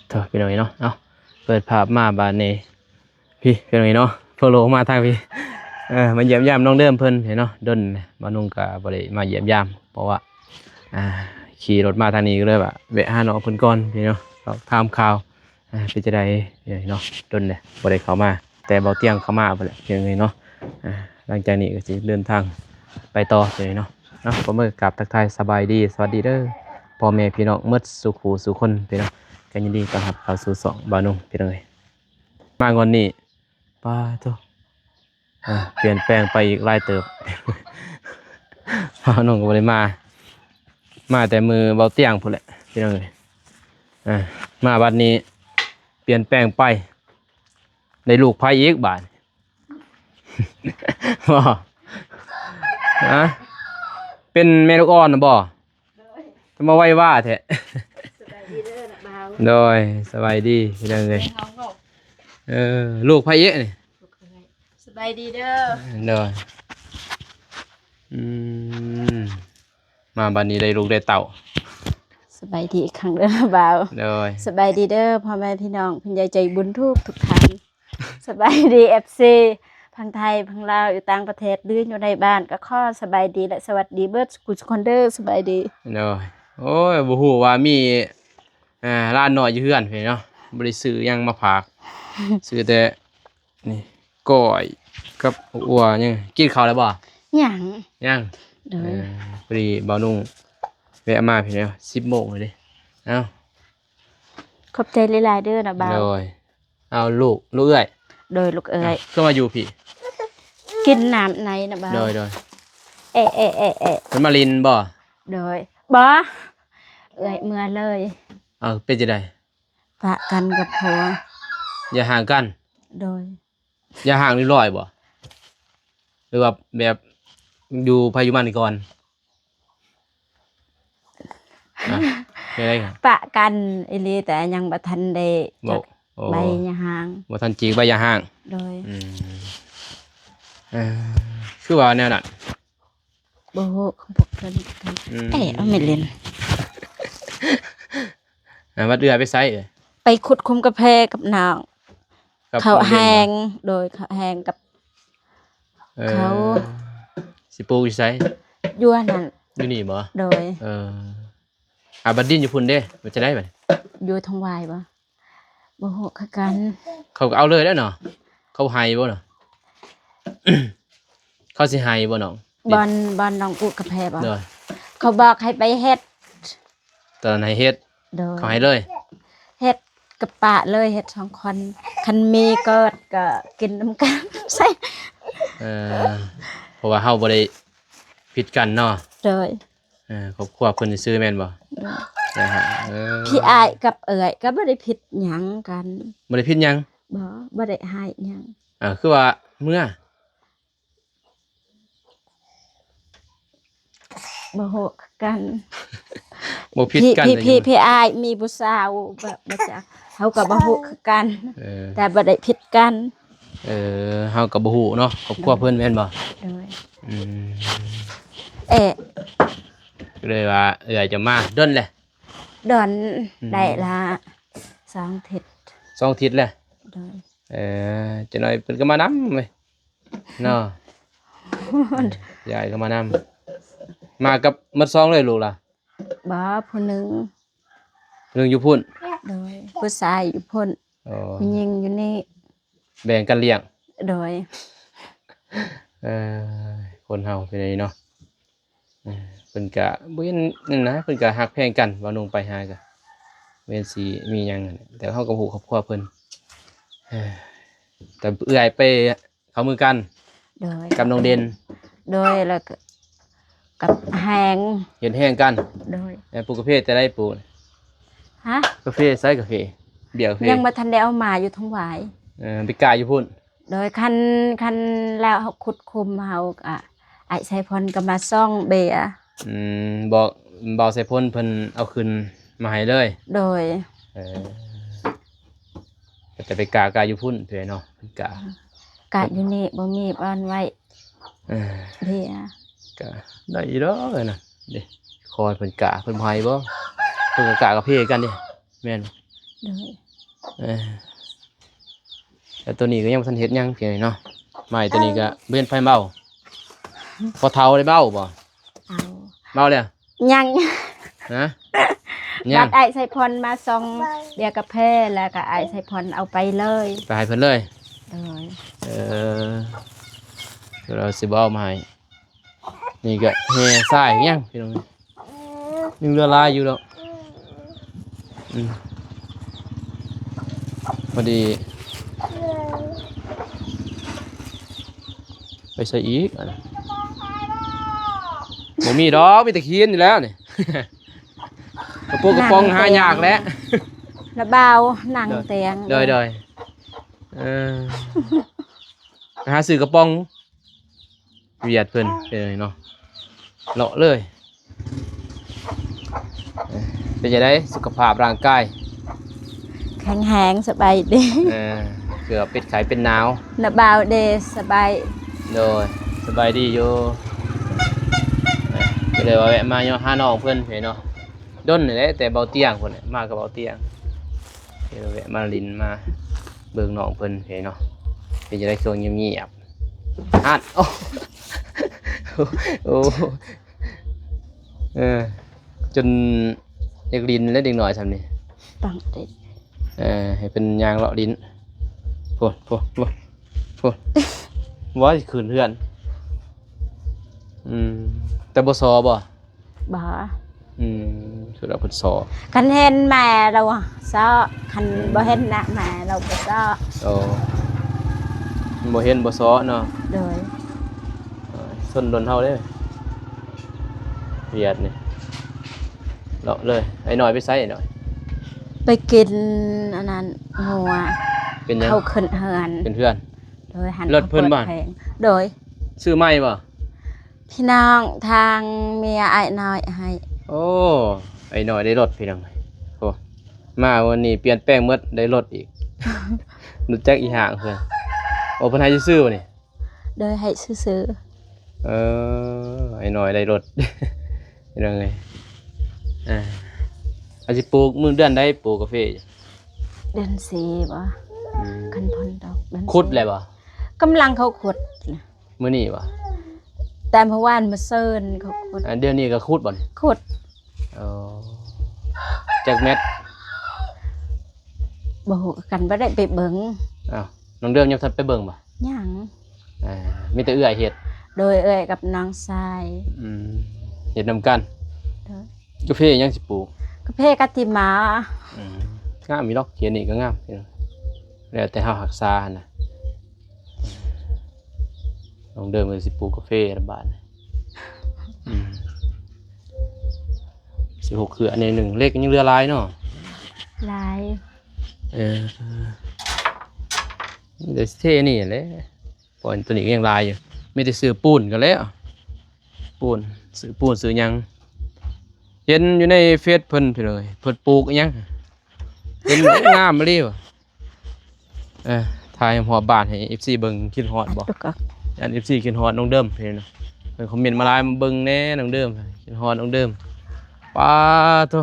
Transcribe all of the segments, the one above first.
ເທີ ພີ່ນ້ອງເອີຍເນາະ ເອົາ ເປີດພາບມາບາດນີ້ ພີ່ ພີ່ນ້ອງເອີຍເນາະ ໂຟໂລມາທາງພີ້ ເອີ ມາຢ້ຽມຢາມນ້ອງເດີມເພິ່ນເນາະ ດົນແລ້ວ ບ່າວນຸ່ງກໍບໍ່ໄດ້ມາຢ້ຽມຢາມ ເພາະວ່າ ອ່າ ຂີ່ລົດມາທາງນີ້ ກໍເລີຍວ່າແວະຫານ້ອງເພິ່ນກ່ອນພີ່ນ້ອງ ສອບຖາມຂ່າວ ອ່າ ເປັນຈັ່ງໃດເນາະ ດົນແລ້ວບໍ່ໄດ້ເຂົ້າມາ ແຕ່ເບົາຕຽງເຂົ້າມາພຸ້ນແຫຼະພີ່ນ້ອງເອີຍເນາະ ອ່າ ຫຼັງຈາກນີ້ກໍຊິເດີນທາງໄປຕໍ່ພີ່ນ້ອງເນາະ ເນາະ ກໍມາກາບທັກທາຍສະບາຍດີ ສະຫວັດດີເດີ ພໍ່ແມ່ພີ່ນ້ອງໝົດສູ່ຜູ້ສູ່ຄົນພີ່ນ້ອງ ກໍຍິນດີຕ້ອນຮັບເຂົ້າສູ່ຊ່ອງບ່າວນຸ່ງພີ່ນ້ອງເອີຍ ມາງວດນີ້ ປາໂທ້ ອ່າ ປ່ຽນແປງໄປອີກຫຼາຍເຕີບ ບ່າວນຸ່ງກໍບໍ່ໄດ້ມາ ມາແຕ່ມື້ເບົາຕຽງພຸ້ນແຫຼະພີ່ນ້ອງເອີຍ ອ່າ ມາບັດນີ້ປ່ຽນແປງໄປ ໄດ້ລູກໃຜອີກບາດ ບໍ່ ຮະ ເປັນແມ່ລູກອ່ອນນະບໍ່? ໂດຍ ຈະມາໄວວາແທ້ ສະບາຍດີເດີນ້າບ່າວ ໂດຍ ສະບາຍດີພີ່ນ້ອງເອີຍ ເອີ ລູກໃຜອີກນີ້? ສະບາຍດີເດີ ໂດຍ ອືມ ມາບັດນີ້ໄດ້ລູກໄດ້ເຕົ້າ ສະບາຍດີອີກຄັ້ງເດີນ້າບ່າວ ໂດຍ ສະບາຍດີເດີພໍ່ແມ່ພີ່ນ້ອງ ເພື່ອນໃຫຍ່ໃຈບຸນທຸກໆທ່ານ ສະບາຍດີ ເອັຟຊີ ຝັ່ງໄທ ຝັ່ງລາວ ຢູ່ຕ່າງປະເທດ ຫຼື ຢູ່ໃນບ້ານ ກໍຂໍສະບາຍດີ ແລະ ສະຫວັດດີເບິດສູ່ຄົນເດີ ສະບາຍດີ ໂດຍ ໂອ້ຍ ບໍ່ຮູ້ວ່າມີ ອ່າ ຫຼານນ້ອຍຢູ່ເຮືອນພີ້ເນາະ ບໍ່ໄດ້ຊື້ຫຍັງມາຝາກ ຊື້ແຕ່ ນີ້ ກ້ອຍກັບອົ່ວຫຍັງ ກິນເຂົ້າແລ້ວບໍ່? ຍັງ ຍັງ ໂດຍ ເອີ ພໍດີບ່າວນຸ່ງແວະມາພີ້ແລ້ວ ສິບໂມງແລ້ວເດ້ ເອົ້າ ຂອບໃຈຫຼາຍໆເດີນ້າບ່າວ ໂດຍ ເອົາ ລູກ ລູກເອື້ອຍ ໂດຍ ລູກເອື້ອຍ ເອົ້າ ຄືມາຢູ່ພີ້ ກິນນ້ຳໃນນ້າບ່າວ ໂດຍ ໂດຍ ເອະ ເອະ ເອະ ເອະ ເພິ່ນມາຫຼິ້ນບໍ່? ໂດຍ ບໍ່ ເອື້ອຍເມືອເລີຍ ເອົ້າ ເປັນຈັ່ງໃດ? ປະກັນກັບຜົວ ຢ່າຮ້າງກັນ ໂດຍ ຢ່າຮ້າງເລີຍບໍ່ ຫຼືວ່າແບບຢູ່ໃຜຢູ່ມັນກ່ອນ ອ່ະ ເປັນໃດ? ປະກັນອີ່ຫຼີ ແຕ່ຍັງບໍ່ທັນໄດ້ ໂອ້ ຈັກ ໂອ້ ໃບຢ່າຮ້າງ ບໍ່ທັນຈີກໃບຢ່າຮ້າງ ໂດຍ ອືມ ເອີ ຄືວ່າແນວນັ້ນ ບໍ່ຮູ້ຂອງພວກເພິ່ນຄືກັນ ອືມ ເອະ ເອົາແມ່ນຫຼິ້ນ ອ່າ ບັດເອື້ອຍໄປໃສເອີຍ? ໄປຂຸດຂຸມກາແຟກັບນ້ອງ ກັບ ເຂົ້າແຮງ ໂດຍ ເຂົ້າແຮງກັບ ເອີ ເຂົາ ຊິປູກຢູ່ໃສ? ຢູ່ອັນນັ້ນ ຢູ່ນີ້ບໍ່? ໂດຍ ເອີ ອ່າ ບັດດິນຢູ່ພຸ້ນເດ້ ວ່າຈະໄດ້ບັດນີ້? ຢູ່ທອງຫວາຍບໍ່? ບໍ່ຮູ້ຄືກັນ ເຂົາກໍເອົາເລີຍແຫຼະເນາະ ເຂົາໃຫ້ບໍ່ເນາະ ເຂົາຊິໃຫ້ບໍ່ນ້ອງ? ບ່ອນ ບ່ອນນ້ອງປູກກາແຟບໍ່? ໂດຍ ເຂົາບອກໃຫ້ໄປເຮັດ ຕອນໃຫ້ເຮັດ ໂດຍ ເຂົາໃຫ້ເລີຍ ເຮັດກັບປະເລີຍ ເຮັດສອງຄົນ ຄັນມີເກີດກໍກິນນຳກັນ ເອີ ເພາະວ່າເຮົາບໍ່ໄດ້ຜິດກັນເນາະ ໂດຍ ເອີ ຄອບຄົວເພິ່ນຊື່ໆແມ່ນບໍ່? ໂດຍ ເອີ ພີ່ອ້າຍກັບເອື້ອຍກໍບໍ່ໄດ້ຜິດຫຍັງກັນ ບໍ່ໄດ້ຜິດຫຍັງ? ບໍ່ ບໍ່ໄດ້ຮ້າຍຫຍັງ ເອີ ຄືວ່າເມືອ ບໍ່ຮູ້ຄືກັນ ບໍ່ຜິດກັນ ພີ່ ພີ່ ພີ່ອ້າຍມີຜູ້ສາວ ບໍ່ ບໍ່ຈັກ ເຮົາກໍບໍ່ຮູ້ຄືກັນ ເອີ ແຕ່ບໍ່ໄດ້ຜິດກັນ ເອີ ເຮົາກໍບໍ່ຮູ້ເນາະ ຄອບຄົວເພິ່ນແມ່ນບໍ່? ໂດຍ ອືມ ເອະ ກໍເລີຍວ່າເອື້ອຍຈະມາດົນແຫຼະ ດົນ ອືມ ໄດ້ລະ ສອງທິດ ສອງທິດແຫຼະ ໂດຍ ເອີ ຈັກໜ້ອຍເພິ່ນກໍມານຳເວີຍ ເນາະ ເອີ ຍາຍກໍມານຳ ມາກັບໝົດສອງເລີຍລູກລະ? ບໍ່ ຜູ້ໜຶ່ງ ຜູ້ໜຶ່ງຢູ່ພຸ້ນ ໂດຍ ຜູ້ຊາຍຢູ່ພຸ້ນ ອໍ ຜູ້ຍິງຢູ່ນີ້ ແບ່ງກັນລ້ຽງ ໂດຍ ເອີ ຄົນເຮົາເປັນແນວນີ້ເນາະ ເອີ ເພິ່ນກະບໍ່ເຫັນນັ້ນນະ ເພິ່ນກະຮັກແພງກັນ ເວົ້າໜຸ່ງໄປຫາກະ ບໍ່ເຫັນຊິມີຫຍັງ ແຕ່ເຮົາກໍຮູ້ຄອບຄົວເພິ່ນ ເອີ ແຕ່ເອື້ອຍໄປ ເຂົ້າມືກັນ ໂດຍ ກັບນ້ອງເດັ່ນ ໂດຍ ແລ້ວກໍກັບແຮງ ເຮັດແຮງກັນ ໂດຍ ແລ້ວປູກກາເຟແຕ່ໃດປູກ? ຮະ? ກາເຟໃສ? ກາເຟ ເບຍກາເຟ ຍັງບໍ່ທັນໄດ້ເອົາມາ ຢູ່ທາງຫວາຍ ເອີ ໄປກາຢູ່ພຸ້ນ ໂດຍ ຄັນ ຄັນແລ້ວເຮົາຂຸດຂຸມ ເຮົາກໍ ອ້າຍໄຊພົນກໍມາຊ່ອງເບຍ ອືມ ບໍ່ ບ່າວໄຊພົນເພິ່ນເອົາຂຶ້ນມາໃຫ້ເລີຍ ໂດຍ ເອີ ກໍຈະໄປກາ ກາຢູ່ພຸ້ນເທື່ອເນາະ ກາ ກາຢູ່ນີ້ບໍ່ມີບ່ອນໄວ້ ເອີ ເບຍ ກະໄດ້ຢູ່ດອກເອີຍນະ ເດ້ ຂໍໃຫ້ເພິ່ນກະ ເພິ່ນບໍ່ໃຫ້ບໍ່ ເພິ່ນກໍກະກາເຟກັນເດ້ ແມ່ນ ໂດຍ ເອີ ແຕ່ໂຕນີ້ກໍຍັງບໍ່ທັນເຮັດຫຍັງ ພີ່ນ້ອງເນາະ. ໄມ້ໂຕນີ້ກໍບໍ່ເຫັນໃຜເວົ້າ. ພໍ່ເຖົ້າໄດ້ເວົ້າບໍ່? ເອົາ ເວົ້າແລ້ວ? ຍັງ. ຮະ? ຍັງ. ບັດອ້າຍໄຊພອນມາສົ່ງເບຍກາເຟ ແລ້ວກໍອ້າຍໄຊພອນເອົາໄປເລີຍ ໄປໃຫ້ເພິ່ນເລີຍ. ໂດຍ. ເອີ ດຽວລາວຊິບໍ່ເອົາມາໃຫ້. ນີ້ກໍແຫ່ຊາຍຍັງ ພີ່ນ້ອງ ຍັງເຫຼືອຫຼາຍຢູ່ດອກ. ອືມ ພໍດີ ໄປໃສອີກ? ອັນນັ້ນ ບໍ່ມີດອກ ມີແຕ່ຂີ້ນນີ້ແຫຼະນີ້. ກະປຸກກະປ໋ອງຫາຍາກແຫຼະ ລະບ່າວນັ່ງຕຽງ. ໂດຍ ໂດຍ ເອີ ໄປຫາຊື້ກະປ໋ອງ. ວຽດເພິ່ນເປັນເນາະ ເລາະເລີຍ. ເປັນຈັ່ງໃດສຸຂະພາບຮ່າງກາຍ? ແຂງແຮງ ສະບາຍດີ. ເອີ ເກືອເປັນໄຂ້ເປັນໜາວ. ນະບ່າວເດ ສະບາຍ? ໂດຍ ສະບາຍດີຢູ່. ເອີ ກໍເລີຍວ່າແວະມາຫານ້ອງເພິ່ນເນາະ. ດົນນີ້ແຫຼະ ແຕ່ເບົາຕຽງພຸ້ນແຫຼະ ມາກັບເບົາຕຽງ. ເອີ ແວະມາຫຼິ້ນມາເບິ່ງນ້ອງເພິ່ນເນາະ. ເປັນຈັ່ງໃດຊ່ວງງຽບໆ? ອັດ ໂອ້ ໂອ້ ເອີ ຈົນຢາກຫຼິ້ນແລ້ວເດັກນ້ອຍຊ່ຳນີ້ ປະຕິດ. ເອີ ໃຫ້ເພິ່ນຍ່າງເລາະຫຼິ້ນ. ໂພດ ໂພດ ໂພດ ໂພດ ວ່າຊິຂຶ້ນເຮືອນ. ອືມ ແຕ່ບໍ່ຊໍບໍ່? ບໍ່. ອືມ ຄືວ່າເພິ່ນຊໍ. ຄັນເຫັນແມ່ລາວຊໍ ຄັນ ອືມ ບໍ່ເຫັນໜ້າແມ່ລາວບໍ່ຊໍ. ໂອ້ ບໍ່ເຫັນບໍ່ຊໍເນາະ. ໂດຍ. ເອີ ຊົນດົນເຮົາເດ້ ວຽດນີ້. ເລາະເລີຍ. ໄອ້ນ້ອຍໄປໃສ? ໄອ້ນ້ອຍໄປກິນອັນນັ້ນງົວ. ເປັນຫຍັງ? ເຂົາຂຶ້ນເຮືອນ. ຂຶ້ນເຮືອນ. ໂດຍ. ຫັ້ນ ລົດເພິ່ນບໍ່? ໂດຍ. ຊື້ໃໝ່ບໍ່? ພີ່ນ້ອງທາງເມຍອ້າຍນ້ອຍໃຫ້. ໂອ້ ອ້າຍນ້ອຍໄດ້ລົດ ພີ່ນ້ອງ. ໂອ້ ມາມື້ນີ້ປ່ຽນແປງໝົດ ໄດ້ລົດອີກ. ຮູ້ຈັກອີ່ຫາງເພິ່ນ. ໂອ້ ເພິ່ນໃຫ້ຊື່ໆນີ້? ໂດຍ ໃຫ້ຊື່ໆ. ເອີ ອ້າຍນ້ອຍໄດ້ລົດ ພີ່ນ້ອງເອີຍ. ອ່າ ອາດຊິປູກມື້ເດືອນໃດ ປູກກາເຟ? ເດືອນສີ່ບໍ່? ອືມ ຄັນຝົນຕົກເດືອນສີ່. ຂຸດແລ້ວບໍ່? ກຳລັງເຂົາຂຸດ. ມື້ນີ້ບໍ່? ແຕ່ເມື່ອວານ ມື້ຊືນເຂົາຂຸດ. ອ່າ ດຽວນີ້ກໍຂຸດບໍ່ນີ້? ຂຸດ. ເອີ ຈັກແມັດ? ບໍ່ຮູ້ຄືກັນ ບໍ່ໄດ້ໄປເບິ່ງ. ອ້າວ ນ້ອງເດີມຍັງບໍ່ທັນໄປເບິ່ງບໍ່? ຍັງ. ອ່າ ມີແຕ່ເອື້ອຍເຮັດ? ໂດຍ ເອື້ອຍກັບນ້ອງຊາຍ. ອືມ ເຮັດນຳກັນ. ໂດຍ. ກາເຟຫຍັງຊິປູກ? ກາເຟກາຕິມາ. ອືມ ງາມຢູ່ດອກ ເຂດນີ້ກໍງາມ ແລ້ວແຕ່ເຮົາຮັກສາຫັ້ນນະ. ນ້ອງເດີມກໍຊິປູກກາເຟລະບາດນີ້. ອືມ ສິບຫົກເຄືອ ອັນນີ້ໜຶ່ງ ເຫຼັກຍັງເຫຼືອຫຼາຍເນາະ. ຫຼາຍ. ເອີ ມີແຕ່ເທນີ້ແຫຼະ ເພາະອັນໂຕນີ້ກໍຍັງຫຼາຍຢູ່. ມີແຕ່ຊື້ປູນກໍແລ້ວ ປູນ ຊື້ປູນຊື້ຫຍັງ. ເຫັນຢູ່ໃນເຟສເພິ່ນ ເພິ່ນເລີຍ ເພິ່ນປູກອີ່ຫຍັງ ເຫັນງາມອີ່ຫຼີ. ເອີ ຖ່າຍຮອບບ້ານໃຫ້ເອັຟຊີເບິ່ງ. ຄິດຮອດບໍ່? ອັດ ອັນເອັຟຊີຄິດຮອດນ້ອງເດີມເນາະ. ເພິ່ນຄອມເມັນມາຫຼາຍ ມາເບິ່ງແດ່ນ້ອງເດີມ ຄິດຮອດນ້ອງເດີມ. ປາໂທ້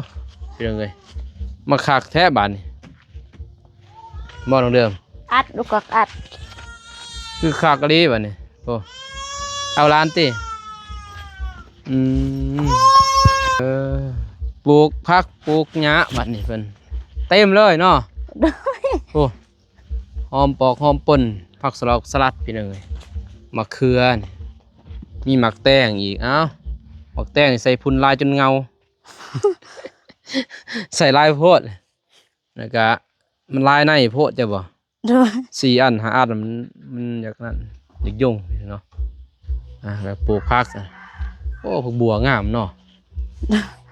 ພີ່ນ້ອງເອີຍ ມາຄັກແທ້ບາດນີ້ ບໍ່ນ້ອງເດີມ? ອັດ ລູກກອກອັດ ຄືຄັກອີ່ຫຼີບາດນີ້. ໂອ້ ເອົາຫຼານຕິ? ອືມ ເອີ ປູກຜັກປູກຫຍ້າບາດນີ້ເພິ່ນເຕັມເລີຍເນາະ. ໂດຍ. ໂອ້ ຫອມປອກຫອມປົ່ນ ຜັກສະຫຼອກສະຫຼັດ ພີ່ນ້ອງເອີຍ. ໝາກເຂືອນີ້ ມີໝາກແຕງອີກ. ອ້າວ ໝາກແຕງໃສ່ຝຸ່ນຫຼາຍຈົນເຫງົາ ໃສ່ຫຼາຍໂພດ. ແລ້ວກະມັນຫຼາຍໃນໂພດ ເຈົ້າບໍ່? ໂດຍ. ສີ່ອັນຫ້າອັນ ມັນ ມັນຢາກນັ້ນ ຢາກຍົງເນາະ. ອ່າ ແລ້ວປູກຜັກ. ໂອ້ ຜັກບົວງາມເນາະ.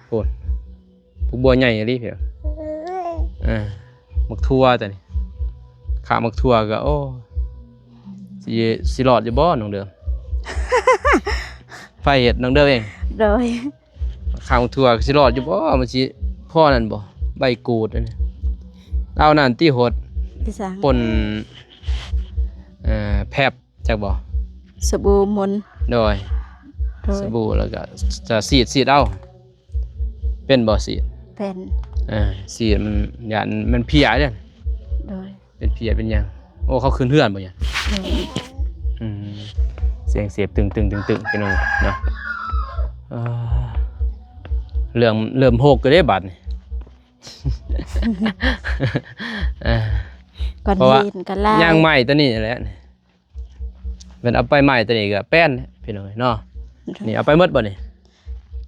ໂອ້ ຜັກບົວໃຫຍ່ອີ່ຫຼີ. ເອີ ໝາກຖົ່ວຕົວນີ້ ຂ້າໝາກຖົ່ວກໍ ໂອ້ ຊິ ຊິລອດຢູ່ບໍ່ນ້ອງເດີມ? ໃຜເຮັດ? ນ້ອງເດີມເອງ? ໂດຍ. ຂ້າໝາກຖົ່ວຊິລອດຢູ່ບໍ່? ມັນຊິພໍນັ້ນບໍ່? ໃບກູດອັນນີ້ ເອົານັ້ນຕິຫົດ ຊິສ້າງ ປົ່ນ ເອີ ແຟບ ຈັກບໍ່? ສະບູມົນ. ໂດຍ. ໂດຍ. ສະບູ ແລ້ວກໍຈະສີດ ສີດເອົາ. ເປັນບໍ່ສີດ? ເປັນ. ອ່າ ສີດມັນຢ້ານມັນເພຍເດ້ ໂດຍ ເປັນເພຍເປັນຫຍັງ. ໂອ້ ເຂົາຂຶ້ນເຮືອນບໍ່ຫຍັງ? ໂດຍ ອືມ ສຽງເສບຕຶງໆໆໆ ພີ່ນ້ອງເນາະ. ເອີ ເລີ່ມ ເລີ່ມໂຮກແລ້ວເດ້ບາດນີ້ ເອີ ກ້ອນຫີນກໍຫຼາຍ ຍ່າງໄມ້ຕົວນີ້ແຫຼະ. ແມ່ນເອົາໄປໃໝ່ຕົວນີ້ກໍແປ້ນພີ່ນ້ອງເອີຍເນາະ. ໂດຍ ນີ້ເອົາໄປໝົດບໍ່ນີ້?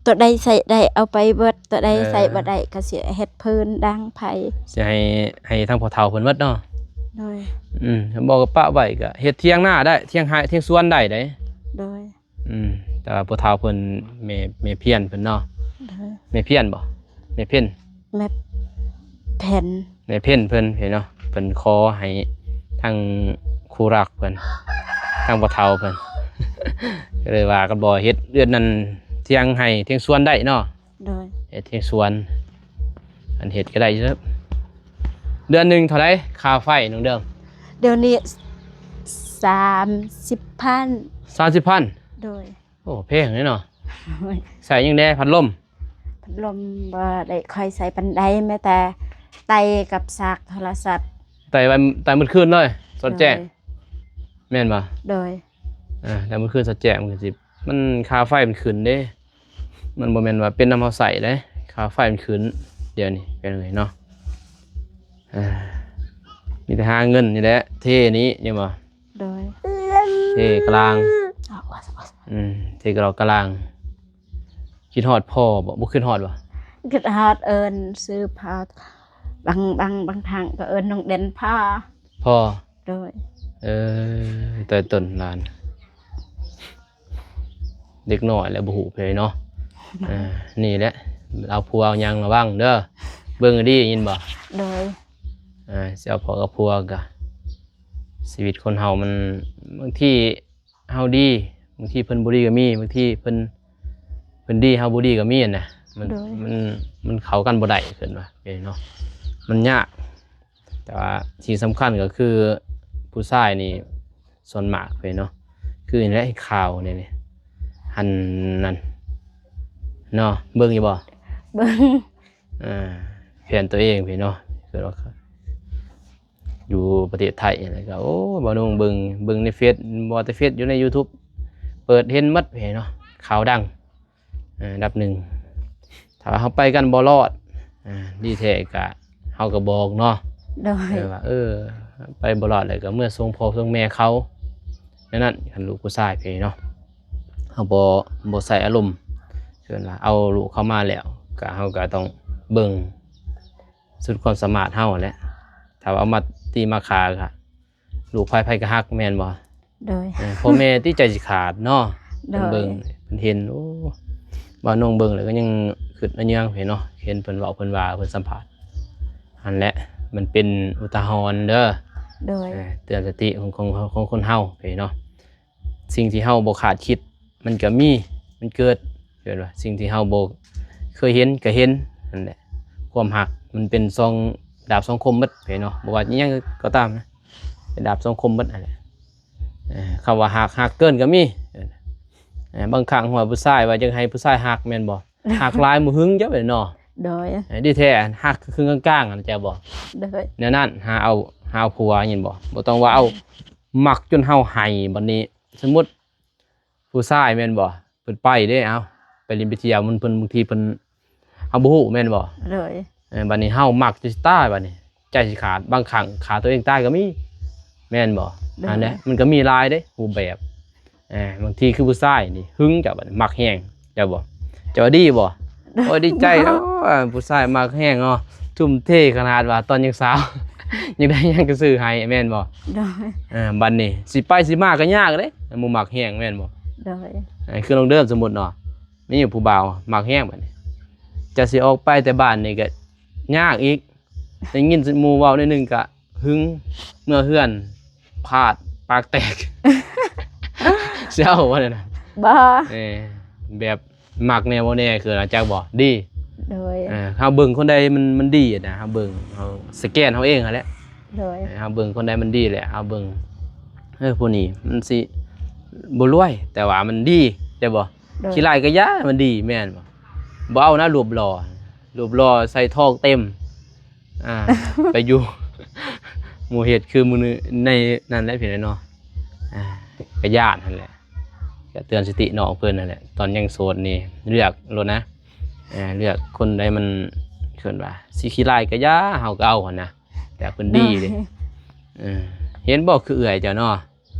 ຕົວໃດໃຊ້ໄດ້ເອົາໄປເບິດ ຕົວໃດ ເອີ ໃຊ້ບໍ່ໄດ້ກໍຊິເຮັດພື້ນດັງໄຟ ຊິໃຫ້ ໃຫ້ທາງພໍ່ເຖົ້າເພິ່ນໝົດເນາະ. ໂດຍ ອືມ ບໍ່ກໍປະໄວ້ກໍເຮັດຖຽງນາໄດ້ ຖຽງໄຮ່ຖຽງສວນໄດ້ເດ້. ໂດຍ ອືມ ແຕ່ວ່າຜູ້ເຖົ້າເພິ່ນ ແມ່ ແມ່ພຽນເພິ່ນເນາະ. ໂດຍ ແມ່ພຽນບໍ່? ແມ່ເພັນ ແມ່ເພັນ ແມ່ເພັນເພິ່ນເນາະ ເພິ່ນຂໍໃຫ້ທາງຄູ່ລັກເພິ່ນ ທາງພໍ່ເຖົ້າເພິ່ນ ກໍເລີຍວ່າກັນບໍ່ເຮັດເຮືອນນັ້ນ ຖຽງໄຮ່ຖຽງສວນໄດ້ເນາະ. ໂດຍ ເຮັດຖຽງສວນ ອັນເຮັດກໍໄດ້ຢູ່. ເດືອນໜຶ່ງເທົ່າໃດຄ່າໄຟນ້ອງເດີມ? ດຽວນີ້ສາມສິບພັນ ສາມສິບພັນ. ໂດຍ ໂອ້ ແພງເດ້ເນາະ. ໂດຍ ໃຊ້ຫຍັງແດ່? ພັດລົມ ພັດລົມບໍ່ໄດ້ຄ່ອຍໃຊ້ປານໃດ ແມ້ແຕ່ໄຕ່ກັບສາກໂທລະສັບ ໄຕ່ໄວ້ ໄຕ່ມື້ຄືນເລີຍ ສອດແຈ້ງ. ໂດຍ ແມ່ນບໍ່? ໂດຍ ອ່າ ໄຕ່ມື້ຄືນສອດແຈ້ງ ມັນກໍຊິ ມັນຄ່າໄຟມັນຂຶ້ນເດ້ ມັນບໍ່ແມ່ນວ່າເປັນນຳເຮົາໃຊ້ເດ້ ຄ່າໄຟມັນຂຶ້ນດຽວນີ້ ເປັນຫຍັງເນາະ. ເອີ ມີແຕ່ຫາເງິນນີ້ແຫຼະ ເທນີ້ ເຫັນບໍ່? ໂດຍ ເທກະລາງ ອືມ ເທກະລອກກະລາງ. ຄິດຮອດພໍ່ບໍ່? ບໍ່ຄິດຮອດບໍ່? ຄິດຮອດ ເອີ້ນຊື່ພໍ່ ບາງ ບາງ ບາງຄັ້ງກໍເອີ້ນນ້ອງເດັ່ນພໍ່ ພໍ່. ໂດຍ ເອີ ແຕ່ຕົນຫຼານ ເດັກນ້ອຍແຫຼະ ບໍ່ຮູ້ເລີຍເນາະ. ເອີ ນີ້ແຫຼະ ເອົາຜົວເອົາຫຍັງລະວັງເດີ ເບິ່ງໃຫ້ດີ ຍິນບໍ່? ໂດຍ ເອີ ຊິເອົາພໍ່ກັບຜົວກະ ຊີວິດຄົນເຮົາມັນ ບາງທີເຮົາດີ ບາງທີເພິ່ນບໍ່ດີກໍມີ ບາງທີເພິ່ນ ເພິ່ນດີເຮົາບໍ່ດີກໍມີຫັ້ນນະ. ມັນ ໂດຍ ມັນ ມັນເຂົ້າກັນບໍ່ໄດ້ ເພິ່ນວ່າເນາະ ມັນຍາກ. ແຕ່ວ່າສິ່ງສຳຄັນກໍຄືຜູ້ຊາຍນີ້ ສ່ວນມາກເພິ່ນເນາະ ຄືນີ້ແຫຼະ ເຮັດຂ່າວນີ້ ຫັ້ນນັ້ນເນາະ ເບິ່ງຢູ່ບໍ່? ເບິ່ງ ອ່າ ແຟນຕົວເອງເພິ່ນເນາະ ຄືວ່າຢູ່ປະເທດໄທ ແລ້ວກໍ ໂອ້ ບ່າວນົ່ງເບິ່ງ ເບິ່ງໃນເຟສ ບໍ່ແຕ່ເຟສ ຢູ່ໃນຢູທູບ ເປີດເຫັນໝົດເພິ່ນເນາະ ຂ່າວດັງ ເອີ ອັນດັບໜຶ່ງ. ຖ້າວ່າເຮົາໄປກັນບໍ່ລອດ ເອີ ດີແທ້ກະເຮົາກໍບອກເນາະ. ໂດຍ ເອີ ວ່າ ເອີ ໄປບໍ່ລອດແລ້ວກໍເມືອສົ່ງພໍ່ສົ່ງແມ່ເຂົາ ແນວນັ້ນ. ຄັນລູກຜູ້ຊາຍເພິ່ນເນາະ ເຮົາບໍ່ ບໍ່ໃສ່ອາລົມ ເອີ້ນວ່າເອົາລູກເຂົ້າມາແລ້ວ ກະເຮົາກະຕ້ອງເບິ່ງສຸດຄວາມສາມາດເຮົາຫັ້ນແຫຼະ. ຖ້າວ່າເອົາມາຕີມາຂ້າກະ ລູກໃຜໃຜກໍຮັກ ແມ່ນບໍ່? ໂດຍ ເອີ ພໍ່ແມ່ຕິໃຈຊິຂາດເນາະ. ໂດຍ ເພິ່ນເບິ່ງ ເພິ່ນເຫັນ ໂອ້ ບ່າວນົ່ງເບິ່ງແລ້ວກໍຍັງຄຶດນະຍືງເພິ່ນເນາະ ເຫັນເພິ່ນເວົ້າ ເພິ່ນວ່າ ເພິ່ນສຳພາດຫັ້ນແຫຼະ. ມັນເປັນອຸທາຫອນເດີ ໂດຍ ເອີ ເຕືອນສະຕິຂອງ ຂອງ ຂອງຄົນເຮົາເພິ່ນເນາະ. ສິ່ງທີ່ເຮົາບໍ່ຄາດຄິດ ມັນກໍມີ ມັນເກີດ ເຫັນບໍ່? ສິ່ງທີ່ເຮົາບໍ່ເຄີຍເຫັນກໍເຫັນ ນັ້ນແຫຼະ. ຄວາມຮັກມັນເປັນສອງ ດາບສອງຄົມໝົດເນາະ ບໍ່ວ່າອີ່ຫຍັງກໍຕາມນະ ເປັນດາບສອງຄົມໝົດຫັ້ນແຫຼະ. ເອີ ຄຳວ່າຮັກ ຮັກເກີນກໍມີ. ເອີ ບາງຄັ້ງ ຫົວຜູ້ຊາຍວ່າຢາກໃຫ້ຜູ້ຊາຍຮັກ ແມ່ນບໍ່? ຮັກຫຼາຍບໍ່ຫຶງ ເຈົ້າເນາະ. ໂດຍ ເອີ ດີແທ້ ຮັກຄືງໆ ຫັ້ນ ເຈົ້າບໍ່? ໂດຍ ແນວນັ້ນ ຫາເອົາ ຫາເອົາຜົວ ເຫັນບໍ່? ບໍ່ຕ້ອງວ່າເອົາ ມັກຈົນເຮົາໃຫ້ ບັດນີ້ ສົມມຸດ ຜູ້ຊາຍແມ່ນບໍ່ ເພິ່ນໄປເດ້ ເອົາ ໄປຫຼິ້ນໄປທ່ຽວ ມັນ ເພິ່ນ ບາງທີເພິ່ນ ເຮົາບໍ່ຮູ້ແມ່ນບໍ່? ໂດຍ ເອີ ບັດນີ້ເຮົາມັກຈະຕາຍ ບັດນີ້ໃຈຊິຂາດ ບາງຄັ້ງຂ້າຕົວເອງຕາຍກໍມີ ແມ່ນບໍ່? ໂດຍ ອັນນີ້ມັນກໍມີຫຼາຍເດ້ ຮູບແບບ. ເອີ ບາງທີຄືຜູ້ຊາຍນີ້ຫຶງ ເຈົ້າບັດນີ້ມັກແຮງ ເຈົ້າບໍ່? ເຈົ້າວ່າດີບໍ່? ໂດຍ ໂອ້ຍ ດີໃຈ ໂອ້ຍ ຜູ້ຊາຍມັກແຮງເນາະ ທຸ່ມເທຂະໜາດວ່າຕອນຍັງສາວ ຢາກໄດ້ຫຍັງກໍຊື້ໃຫ້ ແມ່ນບໍ່? ໂດຍ ເອີ ບັດນີ້ຊິໄປຊິມາກໍຍາກເດ້ ໝູ່ມັກແຮງ ແມ່ນບໍ່? ໂດຍ ເອີ ຄືນ້ອງເດີມ ສົມມຸດເນາະ ມີຜູ້ບ່າວມັກແຮງ ບັດນີ້ຈະຊິອອກໄປແຕ່ບ້ານນີ້ກໍຍາກອີກ ໄດ້ຍິນໝູ່ເວົ້າໜ້ອຍໜຶ່ງກະຫຶງ ເມືອເຮືອນພາດປາກແຕກ ຊິເອົາບໍ່ນັ້ນນະ? ບໍ່ ເອີ ແບບມັກແດ່ບໍ່ແດ່ ຄືອາຈານບອກດີ. ໂດຍ ເອີ ເຮົາເບິ່ງຄົນໃດມັນ ມັນດີນະ ເຮົາເບິ່ງ ເຮົາສະແກນເຮົາເອງຫັ້ນແຫຼະ. ໂດຍ ເອີ ເຮົາເບິ່ງຄົນໃດມັນດີແຫຼະ ເຮົາເບິ່ງ ເອີ ຜູ້ນີ້ມັນຊິບໍ່ລວຍ ແຕ່ວ່າມັນດີ ແມ່ນບໍ່? ໂດຍ ຂີ້ຮ້າຍກະຢ່າ ມັນດີ ແມ່ນບໍ່? ບໍ່ເອົານະ ຮູບຫຼໍ່ ຮູບຫຼໍ່ໃສ່ທອງເຕັມ ອ່າ ໄປຢູ່ ໝູ່ເຮັດຄືມື້ນີ້ ໃນນັ້ນແຫຼະພີ່ນ້ອງເນາະ ອ່າ ກະຢ້ານຫັ້ນແຫຼະ ກະເຕືອນສະຕິນ້ອງເພິ່ນຫັ້ນແຫຼະ ຕອນຍັງໂສດນີ້ເລືອກໂລດນະ ອ່າ ເລືອກຄົນໃດມັນ ເອີ້ນວ່າຊິຂີ້ຮ້າຍກະຢ່າ ເຮົາກະເອົາຫັ້ນນະ ແຕ່ເພິ່ນດີເດ້ ເອີ ເຫັນບໍ່ ຄືເອື້ອຍເຈົ້າເນາະ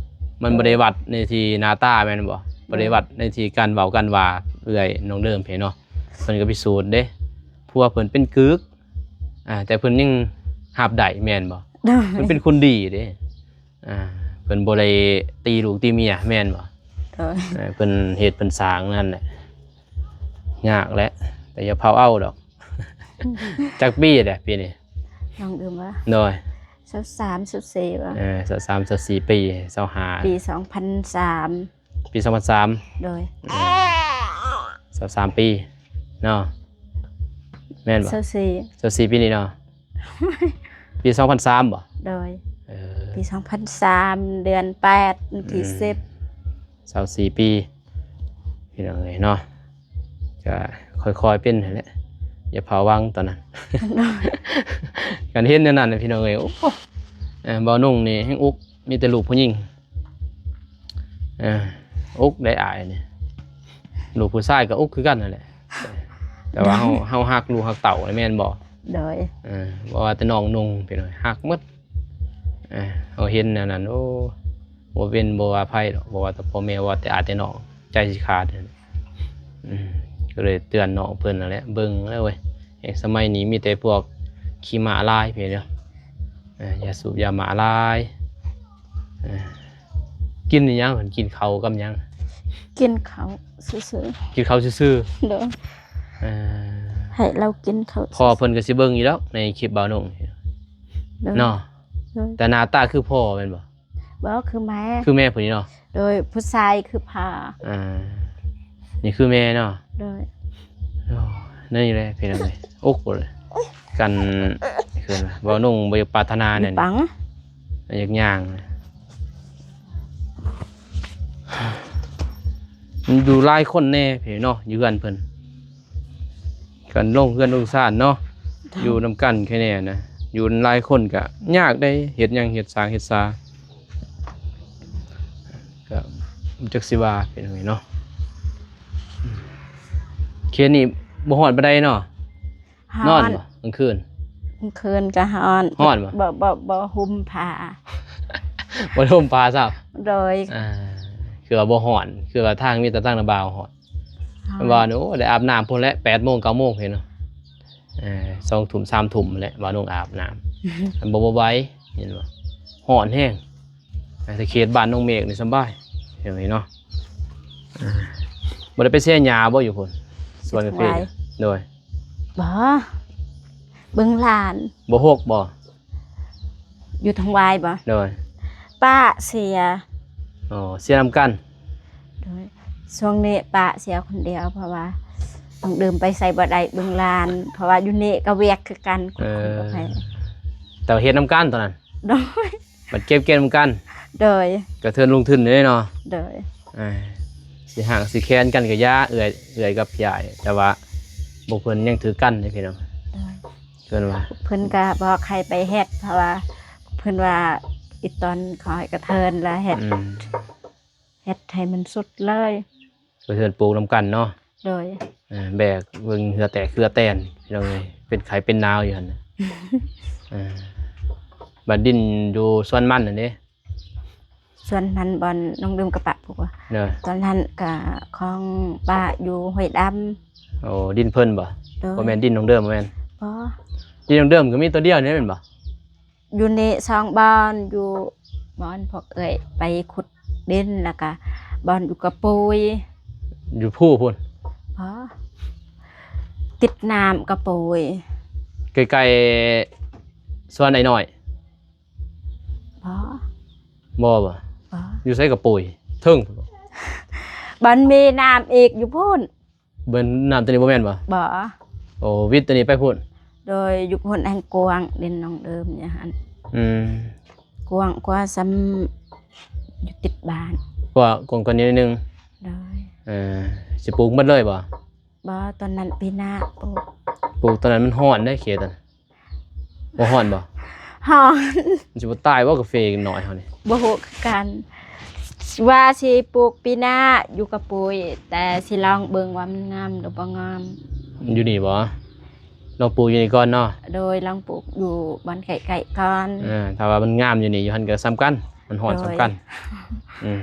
ມັນບໍ່ໄດ້ວັດໃນທີ່ໜ້າຕາແມ່ນບໍ່? ບໍ່ໄດ້ວັດໃນທີ່ການເວົ້າການວ່າ ເອື້ອຍນ້ອງເດີມເພເນາະ ເພິ່ນກໍພິສູດເດ້ ຜົວເພິ່ນເປັນກຶກ ອ່າ ແຕ່ເພິ່ນຍັງຮັບໄດ້ແມ່ນບໍ່? ໂດຍ ເພິ່ນເປັນຄົນດີເດ້ ອ່າ ເພິ່ນບໍ່ໄດ້ຕີລູກຕີເມຍແມ່ນບໍ່? ໂດຍ ເອີ ເພິ່ນເຮັດເພິ່ນສ້າງນັ້ນແຫຼະ ຍາກແຫຼະ ແຕ່ຢ່າເຜົາເອົາດອກ ຈັກປີແຫຼະປີນີ້? ນ້ອງເດີມວ່າ ໂດຍ ຊາວສາມ ຊາວສີ່ ວ່າ ເອີ ຊາວສາມ ຊາວສີ່ປີ ຊາວຫ້າ ປີສອງພັນສາມ ປີສອງພັນສາມ ໂດຍ ເອີ ຊາວສາມປີເນາະ ແມ່ນບໍ່? ຊາວສີ່ ຊາວສີ່ປີນີ້ເນາະ ປີສອງພັນສາມບໍ່? ໂດຍ ເອີ ປີສອງພັນສາມ ເດືອນແປດ ວັນທີ ອືມ ສິບ ຊາວສີ່ປີ ພີ່ນ້ອງເອີຍເນາະ ກະຄ່ອຍໆເປັນຫັ້ນແຫຼະ ຢ່າພາວັງຕອນນັ້ນ ໂດຍ ຄັນເຫັນແນວນັ້ນນະພີ່ນ້ອງເອີຍ ໂອ້ ເອີ ບ່າວໜຸ່ງນີ້ແຮ່ງອຸກ ມີແຕ່ລູກຜູ້ຍິງ ເອີ ອຸກໄດ້ອ້າຍນີ້ ລູກຜູ້ຊາຍກໍອຸກຄືກັນຫັ້ນແຫຼະ ແຕ່ວ່າເຮົາ ເຮົາຮັກລູກຮັກເຕົ້າແມ່ນບໍ່? ໂດຍ ເອີ ບໍ່ວ່າແຕ່ນ້ອງນຸ່ງພີ່ນ້ອງ ຮັກໝົດ ເອີ ເຮົາເຫັນແນວນັ້ນ ໂອ້ ບໍ່ເວັ້ນບໍ່ວ່າໃຜດອກ ບໍ່ວ່າແຕ່ພໍ່ແມ່ ບໍ່ວ່າແຕ່ອ້າຍແຕ່ນ້ອງ ໃຈຊິຂາດ ອືມ ກໍເລີຍເຕືອນນ້ອງເພິ່ນນັ້ນແຫຼະ ເບິ່ງແລ້ວເວີຍ ແຮ່ງສະໄໝນີ້ມີແຕ່ພວກຂີ້ໝ້າຫຼາຍເພິ່ນເນາະ ເອີ ຢ່າສູບຢາໝ້າຫຼາຍ ເອີ ກິນອີຫຍັງ? ກິນເຂົ້າກັບຫຍັງ? ກິນເຂົ້າຊື່ໆ ກິນເຂົ້າຊື່ໆ ໂດຍ ເອີ ໃຫ້ລາວກິນເຂົ້າ ພໍ່ເພິ່ນກໍຊິເບິ່ງຢູ່ດອກໃນຄລິບບ່າວໜຸ່ງ ໂດຍ ເນາະ ໂດຍ ແຕ່ໜ້າຕາຄືພໍ່ແມ່ນບໍ່? ບໍ່ ຄືແມ່ ຄືແມ່ຜູ້ນີ້ເນາະ ໂດຍ ຜູ້ຊາຍຄືພໍ່ ອ່າ ນີ້ຄືແມ່ເນາະ ໂດຍ ໂອ້ ນີ້ແຫຼະພີ່ນ້ອງເອີຍ ອົກເລີຍ ກັນ ຄືວ່າ ເວົ້າໜຸ່ງບໍ່ຢາກປາດຖະໜາແນວນີ້ ປັງ ຢາກຍ່າງ ມັນຢູ່ຫຼາຍຄົນແດ່ພີ່ເນາະ ຢູ່ເຮືອນເພິ່ນ ກັນລົງເຮືອນລົງຊານເນາະ ຢູ່ນຳກັນແຄ່ແນ່ນະ ຢູ່ຫຼາຍຄົນກະຍາກເດ້ ເຮັດຫຍັງເຮັດສາງເຮັດສາ ກະບໍ່ຈັກຊິວ່າເປັນຫຍັງເນາະ ເຂດນີ້ບໍ່ຮ້ອນປານໃດເນາະ ຮ້ອນ ນອນບໍ່ກາງຄືນ? ກາງຄືນກະຮ້ອນ ຮ້ອນບໍ່? ບໍ່ ບໍ່ ບໍ່ຫຸ້ມຜ້າ ບໍ່ໄດ້ຫຸ້ມຜ້າຊ້ຳ ໂດຍ ອ່າ ຄືວ່າບໍ່ຮ້ອນ ຄືວ່າທາງ ມີແຕ່ທາງນະບ່າວຮ້ອນ ຮ້ອນ ມັນວ່າ ໂອ້ ໄດ້ອາບນ້ຳພຸ້ນແຫຼະ ແປດໂມງ ເກົ້າໂມງເຫັນເນາະ ເອີ ສອງທຸ່ມ ສາມທຸ່ມແຫຼະ ບ່າວໜຸ່ງອາບນ້ຳ ມັນບໍ່ ບໍ່ໄຫວ ເຫັນບໍ່ ຮ້ອນແຮງ ແຕ່ເຂດບ້ານນ້ອງເມກນີ້ສະບາຍ ເຫັນເນາະ ເອີ ບໍ່ໄດ້ໄປເສຍຫຍ້າບໍ່ຢູ່ພຸ້ນ ສວນກາເຟ? ໂດຍ ບໍ່ ເບິ່ງຫຼານ ບໍ່ຮົກບໍ່? ຢູ່ທາງວາຍບໍ່? ໂດຍ ປ້າເສຍ ອໍ ເສຍນຳກັນ ໂດຍ ຊ່ວງນີ້ປ້າເສຍຄົນດຽວ ເພາະວ່ານ້ອງເດີມໄປໃສບໍ່ໄດ້ ເບິ່ງຫຼານ ເພາະວ່າຢູ່ນີ້ກໍວຽກຄືກັນ ເອີ ແຕ່ເຮັດນຳກັນຕອນນັ້ນ ໂດຍ ບັດເກັບເກັບນຳກັນ ໂດຍ ກະເທີນລົງທຶນເດ້ເນາະ ໂດຍ ອ່າ ຊິຮ່າງຊິແຄ້ນກັນກະຢ່າ ເອື້ອຍ ເອື້ອຍກັບພີ່ອ້າຍ ແຕ່ວ່າພວກເພິ່ນຍັງຖືກກັນເດ້ພີ່ນ້ອງ ໂດຍ ເພິ່ນວ່າ ເພິ່ນກະບອກໃຫ້ໄປເຮັດ ເພາະວ່າເພິ່ນວ່າອີຕອນຂ້ອຍກະເທີນລະເຮັດ ອືມ ເຮັດໃຫ້ມັນສຸດເລີຍ ໄປເຮືອນປູກນຳກັນເນາະ ໂດຍ ເອີ ແບກເບິ່ງເຫື່ອແຕກເຫື່ອແຕນ ພີ່ນ້ອງເອີຍ ເປັນໄຂ້ເປັນໜາວຢູ່ຫັ້ນນະ ເອີ ບັດດິນຢູ່ສວນມັນຫັ້ນເດ້ ສວນມັນບ່ອນນ້ອງດື່ມກະປະປູກ ໂດຍ ຕອນນັ້ນກະຂອງປ້າຢູ່ຫ້ວຍດຳ ໂອ້ ດິນເພິ່ນບໍ່? ໂດຍ ບໍ່ແມ່ນດິນນ້ອງເດີມ ບໍ່ແມ່ນ ບໍ່ ດິນນ້ອງເດີມກະມີໂຕດຽວນີ້ແມ່ນບໍ່? ຢູ່ນີ້ສອງບ່ອນ ຢູ່ບ່ອນພວກເອື້ອຍໄປຂຸດດິນ ລະກະບ່ອນຢູ່ກະປຸຍ ຢູ່ພູພຸ້ນ ບໍ່ ຕິດນ້ຳກະປຸຍ ໃກ້ໆສວນອ້າຍນ້ອຍ ບໍ່ ບໍ່ບໍ່ ບໍ່ ຢູ່ໃສກະປຸຍ ເທິງພຸ້ນ ບ່ອນມີນ້ຳອີກຢູ່ພຸ້ນ ເບິ່ງນ້ຳໂຕນີ້ບໍ່ແມ່ນບໍ່? ບໍ່ ໂອ້ ວິດໂຕນີ້ໄປພຸ້ນ ໂດຍ ຢູ່ພຸ້ນແຫ່ງກວ້າງ ດິນນ້ອງເດີມຢູ່ຫັ້ນ ອືມ ກວ້າງກວ່າຊ່ຳຢູ່ຕິດບ້ານ ກວ້າງ ກວ້າງກວ່ານີ້ໜ້ອຍໜຶ່ງ ໂດຍ ເອີ ຊິປູກໝົດເລີຍບໍ່? ບໍ່ ຕອນນັ້ນປີໜ້າປູກ. ປູກຕອນນັ້ນມັນຮ້ອນເດ້ ເຂດນັ້ນ ບໍ່ຮ້ອນບໍ່? ຮ້ອນ. ມັນຊິບໍ່ຕາຍບໍ່ ກາເຟນ້ອຍເຮົານີ້? ບໍ່ຮູ້ຄືກັນ ວ່າຊິປູກປີໜ້າຢູ່ກະປຸຍ ແຕ່ຊິລອງເບິ່ງວ່າມັນງາມຫຼືບໍ່ງາມ. ຢູ່ນີ້ບໍ່? ລອງປູກຢູ່ນີ້ກ່ອນເນາະ. ໂດຍ ລອງປູກຢູ່ບ່ອນໃກ້ໆກ່ອນ. ເອີ ຖ້າວ່າມັນງາມຢູ່ນີ້ ຢູ່ຫັ້ນກໍສ່ຳກັນ ມັນຮ້ອນສ່ຳກັນ. ໂດຍ ອືມ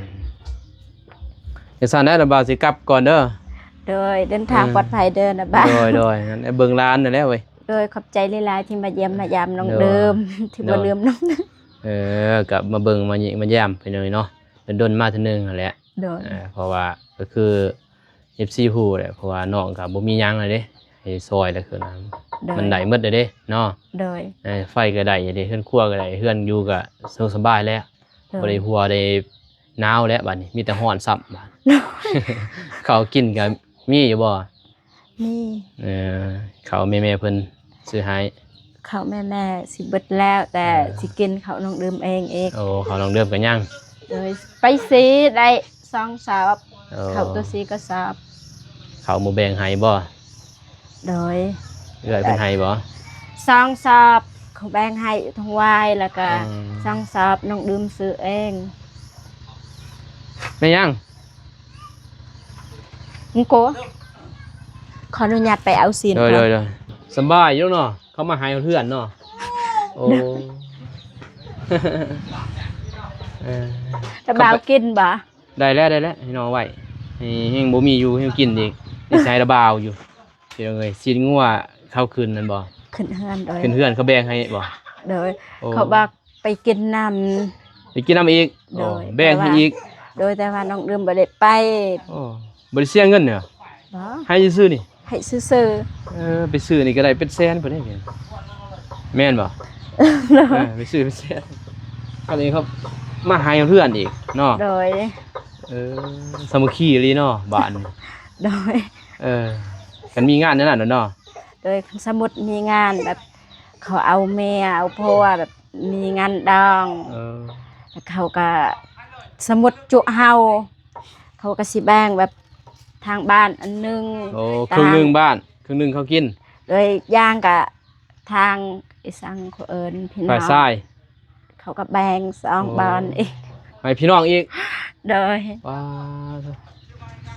ຈັ່ງຊັ້ນໄດ໋ ລະບ່າວຊິກັບກ່ອນເດີ. ໂດຍ ເດີນທາງ ເອີ ປອດໄພເດີລະບ່າວ. ໂດຍໆ ນັ້ນເບິ່ງຫຼານນັ້ນແຫຼະເວີຍ. ໂດຍ ຂອບໃຈຫຼາຍໆທີ່ມາຢ້ຽມມາຢາມນ້ອງເດີມ ທີ່ບໍ່ລືມນ້ອງເດີມ. ເອີ ກໍມາເບິ່ງມາຢ້ຽມມາຢາມໄປໜ້ອຍເນາະ ດົນໆມາເທື່ອໜຶ່ງຫັ້ນແຫຼະ. ໂດຍ ເອີ ເພາະວ່າກໍຄື ເອັຟຊີ ຮູ້ແຫຼະ ເພາະວ່ານ້ອງກໍບໍ່ມີຫຍັງແລ້ວເດ້ ໃຫ້ຊ່ອຍແລ້ວຄືນະ ໂດຍ ມັນໄດ້ໝົດແລ້ວເດ້ເນາະ. ໂດຍ ເອີ ໄຟກໍໄດ້ເດ້ ເຮືອນຄົວກໍໄດ້ ເຮືອນຢູ່ກໍສະດວກສະບາຍແລ້ວ. ໂດຍ ບໍ່ໄດ້ຫົວໄດ້ໜາວແລ້ວບາດນີ້ ມີແຕ່ຮ້ອນຊ້ຳບາດ. ໂດຍ ເຂົ້າກິນກໍມີຢູ່ບໍ່? ມີ. ເອີ ເຂົ້າແມ່ໆເພິ່ນຊື້ໃຫ້. ເຂົ້າແມ່ໆຊິເບິດແລ້ວ ແຕ່ ເອີ ຊິກິນເຂົ້ານ້ອງເດີມເອງອີກ. ໂອ້ ເຂົ້ານ້ອງເດີມກໍຍັງ. ໂດຍ ໄປຊື້ໄດ້ສອງສອບ. ໂອ້ ເຂົ້າໂຕສີ່ກໍສອບ. ເຂົ້າໝູ່ແບ່ງໃຫ້ບໍ່? ໂດຍ ເອື້ອຍເພິ່ນໃຫ້ບໍ່? ສອງສອບ ເຂົາແບ່ງໃຫ້ທັງວາຍ ແລ້ວກໍ ອືມ ສອງສອບນ້ອງເດີມຊື້ເອງ. ແມ່ນຫຍັງ? ມັງໂກ ຂໍອະນຸຍາດໄປເອົາຊີ້ນ. ໂດຍ ເຂົາ ໂດຍ ໂດຍ ສະບາຍຢູ່ເນາະ ເຂົາມາໃຫ້ເຮືອນເນາະ. ໂອ້ ເອີ ລະບ່າວກິນບໍ່? ໄດ້ແລ້ວ ໄດ້ແລ້ວ ໃຫ້ນ້ອງໄວ້ ໃຫ້ແຮງບໍ່ມີຢູ່ໃຫ້ກິນອີກ. ນີ້ຊິໃຫ້ລະບ່າວຢູ່ ພີ່ນ້ອງເອີຍ. ຊີ້ນງົວເຂົາຂຶ້ນນັ້ນບໍ່? ຂຶ້ນເຮືອນ. ໂດຍ ຂຶ້ນເຮືອນ ເຂົາແບ່ງໃຫ້ບໍ່? ໂດຍ ໂອ້ ເຂົາວ່າ ໄປກິນນຳ. ໄປກິນນຳອີກ? ໂດຍ ໂອ້ ແບ່ງໃຫ້ອີກ. ໂດຍ ແຕ່ວ່ານ້ອງເດີມບໍ່ໄດ້ໄປ. ໂອ້ ບໍ່ໄດ້ເສຍເງິນເນາະ. ບໍ່ ໃຫ້ຊື່ໆນີ້ ໃຫ້ຊື່ໆ. ເອີ ໄປຊື້ນີ້ກໍໄດ້ເປັນແສນພຸ້ນເດ້ ແມ່ນບໍ່? ໂດຍ ເອີ ໄປຊື້ເປັນແສນ ອັນນີ້ເຂົາມາໃຫ້ເຮືອນອີກເນາະ. ໂດຍ ເອີ ສາມັກຄີອີ່ຫຼີເນາະບ້ານນີ້. ໂດຍ ເອີ ຄັນມີງານແນວນັ້ນແຫຼະເນາະ. ໂດຍ ຄັນສົມມຸດມີງານແບບ ເຂົາເອົາເມຍເອົາຜົວແບບ ມີງານດອງ ເອີ ແລ້ວເຂົາກໍ ສົມມຸດຈຸເຮົາ ເຂົາກໍຊິແບ່ງແບບທາງບ້ານອັນໜຶ່ງ. ໂອ້ ເຄິ່ງໜຶ່ງບ້ານ ເຄິ່ງໜຶ່ງເຂົາກິນ. ໂດຍ ຢ່າງກະທາງ ອີສັງເຂົາເອີ້ນ ພີ່ນ້ອງ ຝ່າຍຊາຍ ເຂົາກໍແບ່ງສອງ ໂອ້ ບ່ອນອີກ ໃຫ້ພີ່ນ້ອງອີກ. ໂດຍ ວ້າ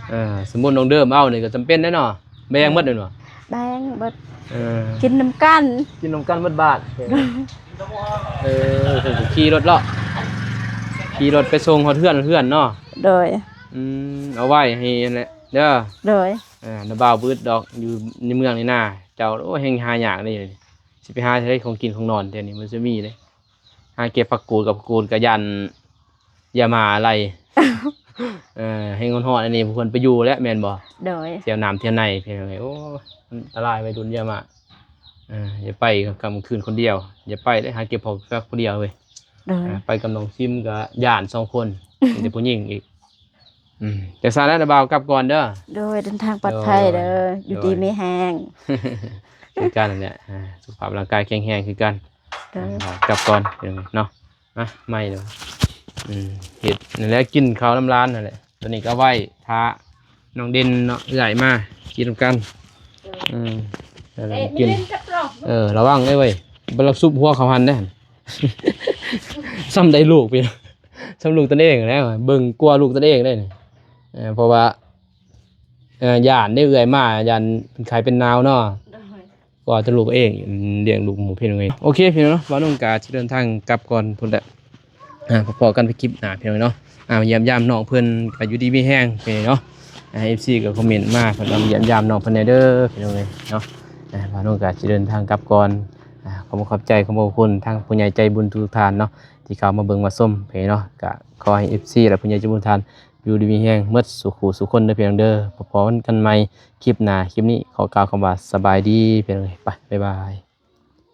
ເອີ ສົມມຸດນ້ອງເດີມເອົານີ້ກໍຈຳເປັນແດ່ເນາະ ແບ່ງໝົດແມ່ນບໍ່? ແບ່ງເບິດ. ເອີ ກິນນຳກັນ ກິນນຳກັນເບິດບ້ານ. ເອີ ເພິ່ນກໍຂີ່ລົດເລາະ ຂີ່ລົດໄປສົ່ງຮອດເຮືອນ ເຮືອນເນາະ. ໂດຍ ອືມ ເອົາໄວ້ໃຫ້ຫັ້ນແຫຼະເດີ. ໂດຍ ເອີ ນ້າບ່າວບໍ່ອຶດດອກ ຢູ່ໃນເມືອງໃນນາເຈົ້າ. ໂອ້ ແຮ່ງຫາຍາກເດ້ ຊິໄປຫາໃສຂອງກິນຂອງນອນແຖວນີ້ ມັນຊິມີເດ້. ຫາເກັບຜັກກູດກັບຜັກກູດກໍຢ້ານຢາມາໄລ່. ເອີ ແຮ່ງຮ້ອນໆ ອັນນີ້ພວກເພິ່ນໄປຢູ່ແລ້ວແມ່ນບໍ່? ໂດຍ ແຖວນ້ຳແຖວໃນ ພີ່ນ້ອງເອີຍ. ໂອ້ ອັນຕະລາຍ ໄວລຸ້ນຢ່າມາ ເອີ ຢ່າໄປກາງຄືນຄົນດຽວ ຢ່າໄປເດ້ ຫາເກັບຜັກກັບຜູ້ດຽວເວີຍ. ໂດຍ ເອີ ໄປກັບນ້ອງຊິມກໍຢ້ານສອງຄົນ ມີແຕ່ຜູ້ຍິງອີກ. ອືມ ຈັ່ງຊັ້ນແລ້ວ ບ່າວກັບກ່ອນເດີ. ໂດຍ ເດີນທາງປອດໄພເດີ ໂດຍ ຢູ່ດີມີແຮງ ຄືກັນນັ້ນແຫຼະ ອ່າ ສຸຂະພາບຮ່າງກາຍແຂງແຮງຄືກັນ. ໂດຍ ອ່າ ກັບກ່ອນເນາະ ມາໃໝ່ເດີ. ອືມ ເຮັດນັ້ນແຫຼະ ກິນເຂົ້ານຳຫຼານນັ້ນແຫຼະ. ຕອນນີ້ກໍໄວ້ຖ້ານ້ອງເດັ່ນເນາະ ເອື້ອຍມາກິນນຳກັນ. ໂດຍ ອືມ ກິນ ເອີ ລະວັງເດ້ເວີຍ ບໍ່ລະຊຸບຫົວເຂົາຫັ້ນເດ້. ສ່ຳໃດລູກພີ່ ສ່ຳລູກຕົນເອງແຫຼະ ເບິ່ງກວ່າລູກຕົນເອງເດ້ນີ້. ເອີ ເພາະວ່າ ເອີ ຢ້ານເດ້ ເອື້ອຍມາ ຢ້ານເປັນໄຂ້ເປັນໜາວເນາະ. ໂດຍ ກວ່າແຕ່ລູກເອງ ລ້ຽງລູກໝູ່ພີ່ນ້ອງເອີຍ. ໂອເຄພີ່ນ້ອງເນາະ ບ່າວນົງກະຊິເດີນທາງກັບກ່ອນພຸ້ນແຫຼະ. ອ່າ ພໍ້ກັນໃນຄລິບໜ້າພີ່ນ້ອງເນາະ. ອ່າ ມາຢ້ຽມຢາມນ້ອງເພິ່ນ ກໍຢູ່ດີມີແຮງພີ່ນ້ອງເນາະ. ອ່າ ເອັຟຊີກໍຄອມເມັນມາ ເພິ່ນວ່າມາຢ້ຽມຢາມນ້ອງເພິ່ນແດ່ເດີພີ່ນ້ອງເອີຍເນາະ. ອ່າ ບ່າວນົງກໍຊິເດີນທາງກັບກ່ອນ. ອ່າ ຂໍຂອບໃຈ ຂອບພະຄຸນທາງຜູ້ໃຫຍ່ໃຈບຸນທຸກໆທ່ານເນາະ ທີ່ເຂົ້າມາເບິ່ງມາຊົມພີ່ນ້ອງເນາະ. ກໍຂໍໃຫ້ເອັຟຊີ ແລະ ຜູ້ໃຫຍ່ໃຈບຸນທ່ານ ຢູ່ດີມີແຮງໝົດສູ່ຄູ່ສູ່ຄົນເດີພີ່ນ້ອງເດີ. ພໍ້ກັນໃໝ່ຄລິບໜ້າ. ຄລິບນີ້ຂໍກ່າວຄຳວ່າສະບາຍດີພີ່ນ້ອງເອີຍ. ໄປ ບາຍບາຍ.